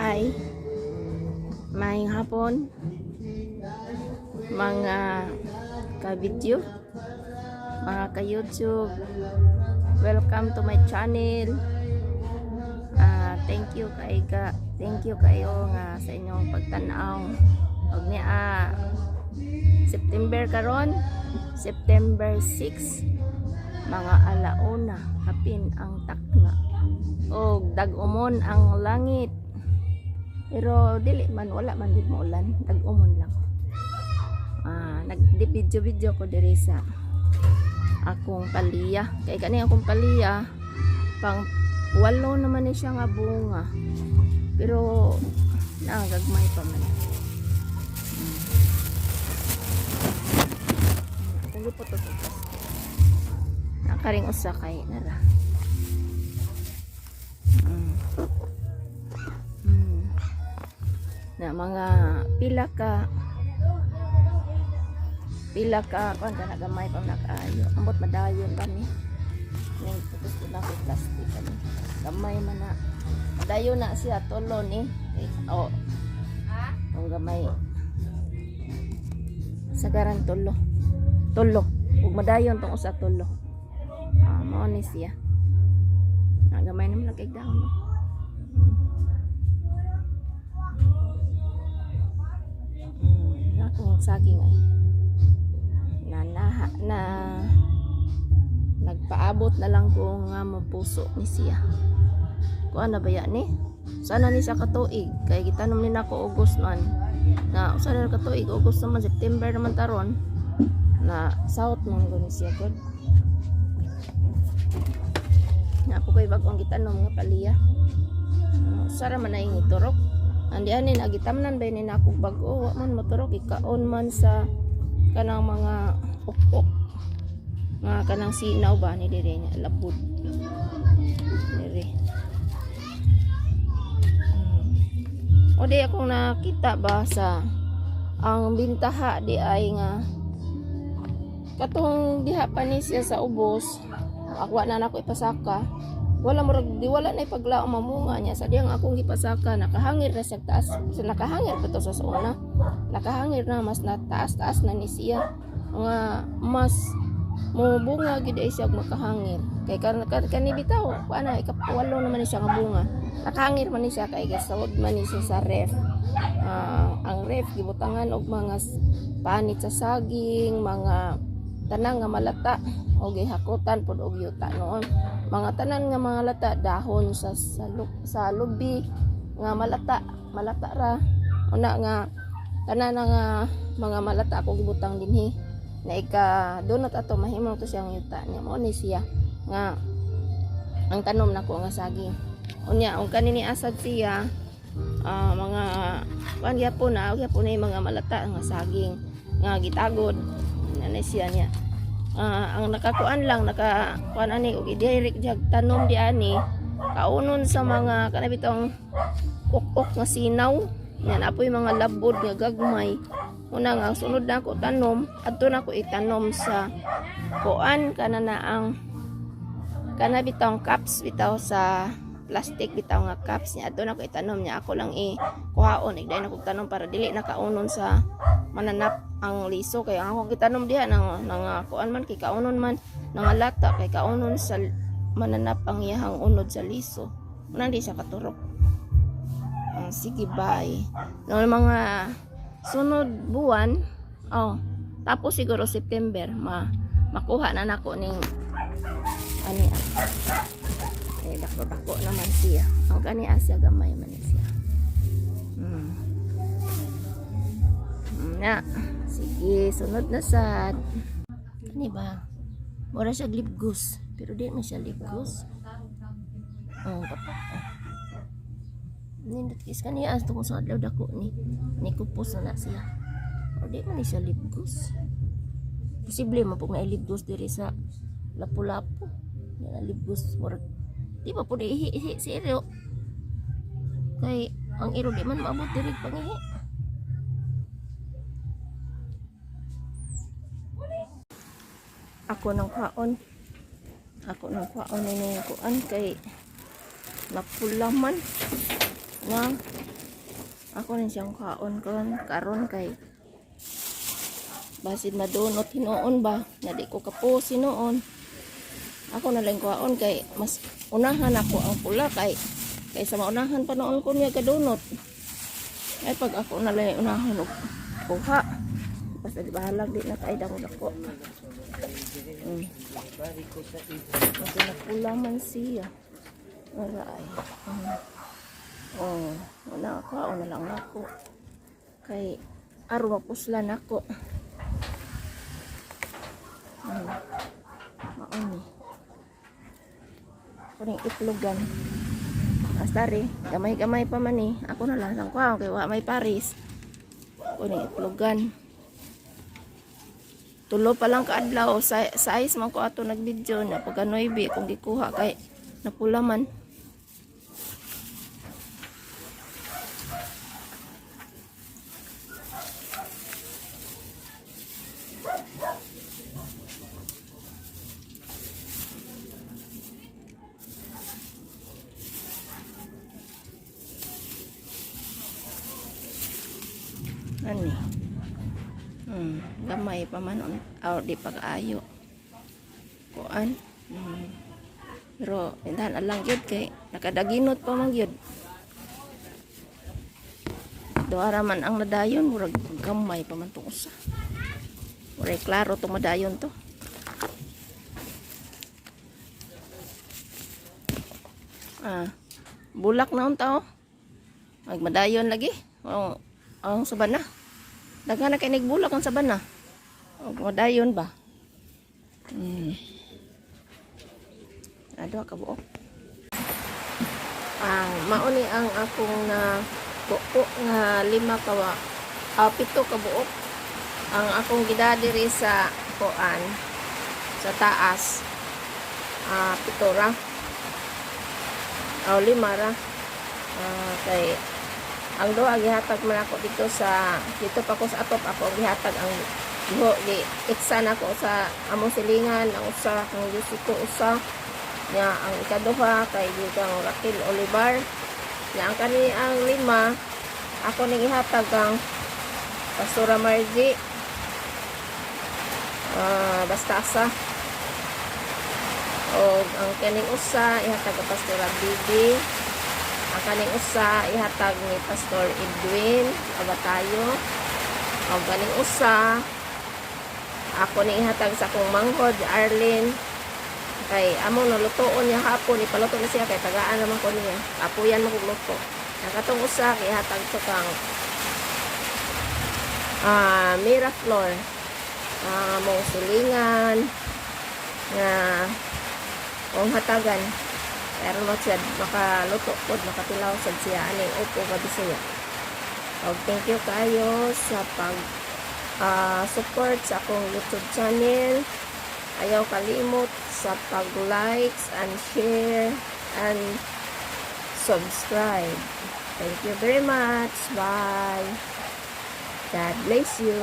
Hi. Maayong hapon, mga ka-video, mga ka-YouTube. Welcome to my channel. Ah, thank you kay ka. Thank you kayo nga sa inyong pagtan-aw. Og niya September karon, September 6, mga alauna kapin ang takna. Og dag-umon ang langit. Pero dili man, wala man gid maulan, dag-umon lang. Ah, nag-video video ko diri sa akong paliya. Kay kani akong paliya pang walo naman ni siya nga bunga. Pero nagagmay pa man. Akong giputo to. Nakaring usa kay nara. Na mga pila ka kuan ka, nagamay pa nakayo. Ambot madayon ba ni? Ning putos ko na ko plastic ani. Gamay man na. Madayon na siya tulo ni. Eh, oh. Tong gamay. Sagaran tulo. Tulo. Ug madayon tong usa, tulo. Ah, mao ni siya. Ah, gamay naman lang kay dahon, no? Akong saging ay na na, na nagpaabot na lang ko nga mapuso ni siya. Kuan na ba ya ni? Sana ni siya katuig kay gitanom ni nako August man. Na usa na katuig, August naman, September naman taron. Na south man gud ni siya gud. Na po koy bag-ong gitanom nga paliya. Sara man ay turok. Andi ani nagitamnan ba ni nako bag-o, wa man moturok, ikaon man sa kanang mga ok-ok nga kanang sinaw ba ni dire niya labud dire. O di akong nakita ba sa ang bintaha di ay nga katong diha pa ni siya sa ubos, akwa na nako ipasaka, wala murag di wala na ipaglaom mamunga niya sa diyang akong gipasaka. Nakahangir na siya taas sa, nakahangir pa to sa una, nakahangir na, mas nataas taas na ni siya nga mas mo bunga gid ay siya og makahangir kay kan kan kani bitaw ana ikawalo naman ni siya nga bunga. Nakahangir man ni siya kay gasawod man ni siya sa ref. Ah, ang ref gibutangan og mga panit sa saging, mga tanan nga malata o gihakutan pod og yuta noon, mga tanan nga mga lata, dahon sa lubi nga malata, malata ra una nga tanan nga mga malata ako gibutang dinhi na ika donot ato mahimo to siyang yuta niya. Mo ni siya nga ang tanom nako nga saging. Unya ang kanini asad siya, mga kuan gyapon na gyapon na yung mga malata nga saging nga gitagod na ni siya niya. Ah, ang nakakuan lang, nakakuan ani og i-direct jag tanom di ani kaunon sa mga kana bitong ok-ok nga sinaw yan, apoy mga labod nga gagmay. Una nga ang sunod na ako tanom, adto na ako itanom sa kuan kana na ang kana bitong cups bitaw, sa plastic bitaw nga cups niya, adto na ako itanom niya. Ako lang i kuhaon igdayon ako tanom para dili na kaunon sa mananap ang liso, kay ang akong gitanom diha nang nang kuan man kay kaunon man, nangalata kay kaunon sa mananap ang iyahang unod sa liso. Una di siya katurok. Ah, sige, bye. No, mga sunod buwan, oh, tapos siguro September ma makuha na nako ning ani ah. Eh, dako dako naman siya. Ang kani Asia gamay man ni siya. Na. Sige, sunod na sad. Kani ba? Mura siya libgos, pero di man siya libgos. Oh, papa. Oh. Nindot kis kaniya ato kung sa adlaw dako ni. Ni kupos na na siya. O di man ni siya libgos. Posible man po nga libgos diri sa Lapu-Lapu. Di na libgos, murag di ba po di ihi-ihi si iro. Kay ang iro di man maabot diri pangihi. Ako ng kwaon. Ako ng kwaon ni kuan kay napula man na. Ako rin siyang kaon karon karon kay basin madunot hinuon ba na di ko kapos hinuon. Ako na lang kuhaon kay mas unahan ako ang pula kay kaysa maunahan pa noon ko niya kadunot. Ay, pag ako na lang unahan og kuha. Basta di bahalag di na kay dako dako. Kasi napula man siya. Wala ay. Oh, wala ako, na lang ako. Kay aron mapuslan ako. Mao ni. Kuning itlogan. Basta ri, gamay-gamay pa man eh. Ako na lang sang kuha kay wa may paris. Kuning itlogan. Tulo pa lang kaadlaw, sa size man ko ato nag-video na pagka 9 kung gikuha kay napula man. Ani. Gamay pa man on aw di pag-ayo. Kuan. Pero indahan alang gyud kay nakadaginot pa man gyud. Duha ra man ang nadayon, murag gamay pa man tong usa. Murag klaro tong madayon to. Ah, bulak na unta oh. Magmadayon lagi. Oh, ang sabana. Daghan na kay nagbulak ang sabana. Og madayon ba? Ado ka buok. Ang mao ni ang akong na kuko nga lima ka wa, pito ka buok. Ang akong gidadiri sa kuan sa taas. Pito ra. Aw, lima ra. Kay ang duha gihatag man ako dito sa dito pa ko sa atop, ako ang gihatag ang buho gi iksan ako sa among silingan ang usa kang Yusiko, usa nya ang ikaduha kay kang Raquel Olivar nya. Ang kani ang lima, ako ning ihatag ang Pastora Margie Bastasa, o ang kaning usa ihatag ang Pastora Bibi, ang kaning usa ihatag ni Pastor Edwin Abatayo, ang kaning usa ako ning ihatag sa akong manghod Arlene kay among nalutoon niya hapon, ipaluto na siya kay tagaan naman ko niya, apuyan mo kog luto. Ang katong usa ihatag to kang Miraflor, mong silingan nga kung hatagan pero mo siya makaluto pod, makatilaw sad siya aning upo ka Bisaya. Og thank you kayo sa pag support sa akong YouTube channel. Ayaw kalimot sa pag likes and share and subscribe. Thank you very much. Bye. God bless you.